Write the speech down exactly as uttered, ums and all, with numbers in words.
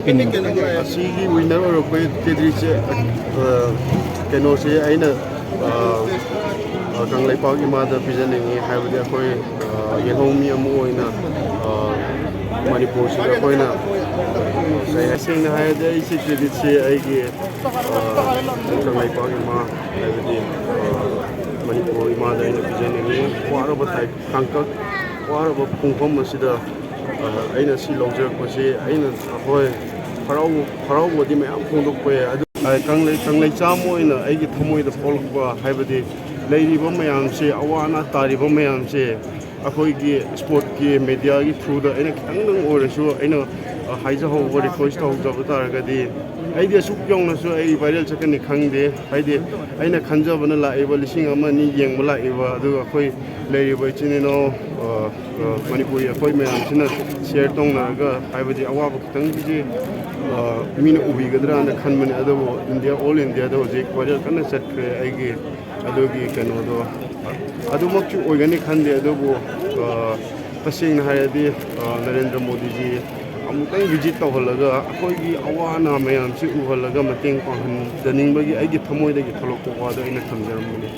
ꯑꯁꯤꯒꯤ ꯋꯤꯟꯅꯔ ꯑꯣꯏꯔꯛꯄꯒꯤ ꯀꯦꯗ꯭ꯔꯤꯁꯦ, ꯑ, ꯀꯩꯅꯣꯁꯦ ꯑꯩꯅ, ꯑ, ꯑ, ꯀꯪꯂꯩꯄꯥꯛ ꯏꯃꯥꯗ ꯄꯤꯖꯅꯤꯡꯉꯤ꯫ ꯍꯥꯏꯕꯗꯤ ꯑꯩꯈꯣꯏ, ꯑ, ꯌꯦꯜꯍꯧꯃꯤ ꯑꯃ ꯑꯣꯏꯅ, ꯑ, ꯃꯅꯤꯄꯨꯔꯁꯤꯗ ꯑꯩꯈꯣꯏꯅ, ꯑ, ꯀꯩ ꯍꯥꯏ-, ꯁꯦꯡꯅ ꯍꯥꯏꯔꯗꯤ ꯑꯩꯁꯦ ꯀ꯭ꯔꯦꯗꯤꯠꯁꯦ ꯑꯩꯒꯤ, ꯑ, ꯀꯪꯂꯩꯄꯥꯛ ꯏꯃꯥ, ꯍꯥꯏꯕꯗꯤ, ꯑ, ꯃꯅꯤꯄꯨꯔ ꯏꯃꯥꯗ ꯑꯩꯅ ꯄꯤꯖꯅꯤꯡꯉꯤ꯫ ꯋꯥꯔꯕ ꯇꯥꯏ-, ꯇꯥꯡꯀꯛ, ꯋꯥꯔꯕ ꯄꯨꯡꯐꯝ ꯑꯁꯤꯗ ꯑ, ꯑꯩꯅ ꯁꯤ ꯂꯧꯖꯔꯛꯄꯁꯤ ꯑꯩꯅ, ꯍꯣꯏ, ꯍꯔꯥꯎ-, ꯍꯔꯥꯎꯕꯗꯤ ꯃꯌꯥꯝ ꯐꯣꯡꯗꯣꯛꯄ ꯌꯥꯏ꯫ ꯑꯗꯨ, ꯑ, ꯀꯪꯂꯩ-, ꯀꯪꯂꯩꯆꯥ ꯑꯃ ꯑꯣꯏꯅ ꯑꯩꯒꯤ ꯊꯃꯣꯏꯗ ꯄꯣꯛꯂꯛꯄ, ꯍꯥꯏꯕꯗꯤ ꯂꯩꯔꯤꯕ ꯃꯌꯥꯝꯁꯦ, ꯑꯋꯥ ꯑꯅꯥ ꯇꯥꯔꯤꯕ ꯃꯌꯥꯝꯁꯦ, ꯑꯩꯈꯣꯏꯒꯤ ꯁ꯭ꯄꯣꯔꯠꯀꯤ ꯃꯦꯗꯤꯌꯥꯒꯤ ꯊ꯭ꯔꯨꯗ ꯑꯩꯅ ꯈꯤꯇꯪꯗꯪ ꯑꯣꯏꯔꯁꯨ ꯑꯩꯅ, ꯑ, ꯍꯥꯏꯖꯍꯧꯕ, ꯔꯤꯀ꯭ꯋꯦꯁ ꯇꯧꯖꯕ ꯇꯥꯔꯒꯗꯤ, ꯑꯩꯗꯤ ꯑꯁꯨꯛ ꯌꯧꯅꯁꯨ ꯑꯩ ꯚꯥꯏꯔꯦꯜ ꯆꯠꯀꯅꯤ ꯈꯪꯗꯦ꯫ ꯍꯥꯏꯗꯤ ꯑꯩꯅ ꯈꯟꯖꯕꯅ ꯂꯥꯛꯏꯕ ꯂꯤꯁꯤꯡ ꯑꯃ ꯑꯅꯤ ꯌꯦꯡꯕ ꯂꯥꯛꯏꯕ, ꯑꯗꯨꯒ ꯑꯩꯈꯣꯏ ꯂꯩꯔꯤꯕ ꯏꯆꯤꯟ ꯏꯅꯥꯎ, ꯑ, ꯑ, ꯃꯅꯤꯄꯨꯔꯤ ꯑꯩꯈꯣꯏ ꯃꯌꯥꯝꯁꯤꯅ ꯁꯤꯌꯔ ꯇꯧꯅꯔꯒ, ꯍꯥꯏꯕꯗꯤ ꯑꯋꯥꯕ ꯈꯤꯇꯪꯁꯦ, ꯑ, ꯃꯤꯅ ꯎꯕꯤꯒꯗ꯭ꯔꯥꯅ ꯈꯟꯕꯅꯦ꯫ ꯑꯗꯨꯕꯨ ꯏꯟꯗꯤꯌꯥ, ꯑꯣꯜ ꯏꯟꯗꯤꯌꯥꯗ ꯍꯧꯖꯤꯛ ꯚꯥꯏꯔꯦꯜ ꯀꯟꯅ ꯆꯠꯈ꯭ꯔꯦ ꯑꯩꯒꯤ ꯑꯗꯨꯒꯤ ꯀꯩꯅꯣꯗꯣ꯫ ꯑꯗꯨꯃꯛꯁꯨ ꯑꯣꯏꯒꯅꯤ ꯈꯟꯗꯦ, ꯑꯗꯨꯕꯨ, ꯑ, ꯇꯁꯦꯡꯅ ꯍꯥꯏꯔꯗꯤ, ꯑ, ꯅꯔꯦꯟꯗ꯭ꯔ ꯃꯣꯗꯤꯖꯤ ꯑꯃꯨꯛꯇꯪ ꯚꯤꯖꯤꯠ ꯇꯧꯍꯜꯂꯒ ꯑꯩꯈꯣꯏꯒꯤ ꯑꯋꯥ ꯑꯅꯥ ꯃꯌꯥꯝꯁꯤ ꯎꯍꯜꯂꯒ ꯃꯇꯦꯡ ꯄꯥꯡꯍꯟꯖꯅꯤꯡꯕꯒꯤ ꯑꯩꯒꯤ ꯊꯃꯣꯏꯗꯒꯤ ꯊꯣꯛꯂꯛꯄ ꯋꯥꯗꯣ ꯑꯩꯅ ꯊꯝꯖꯔꯝꯕꯅꯤ꯫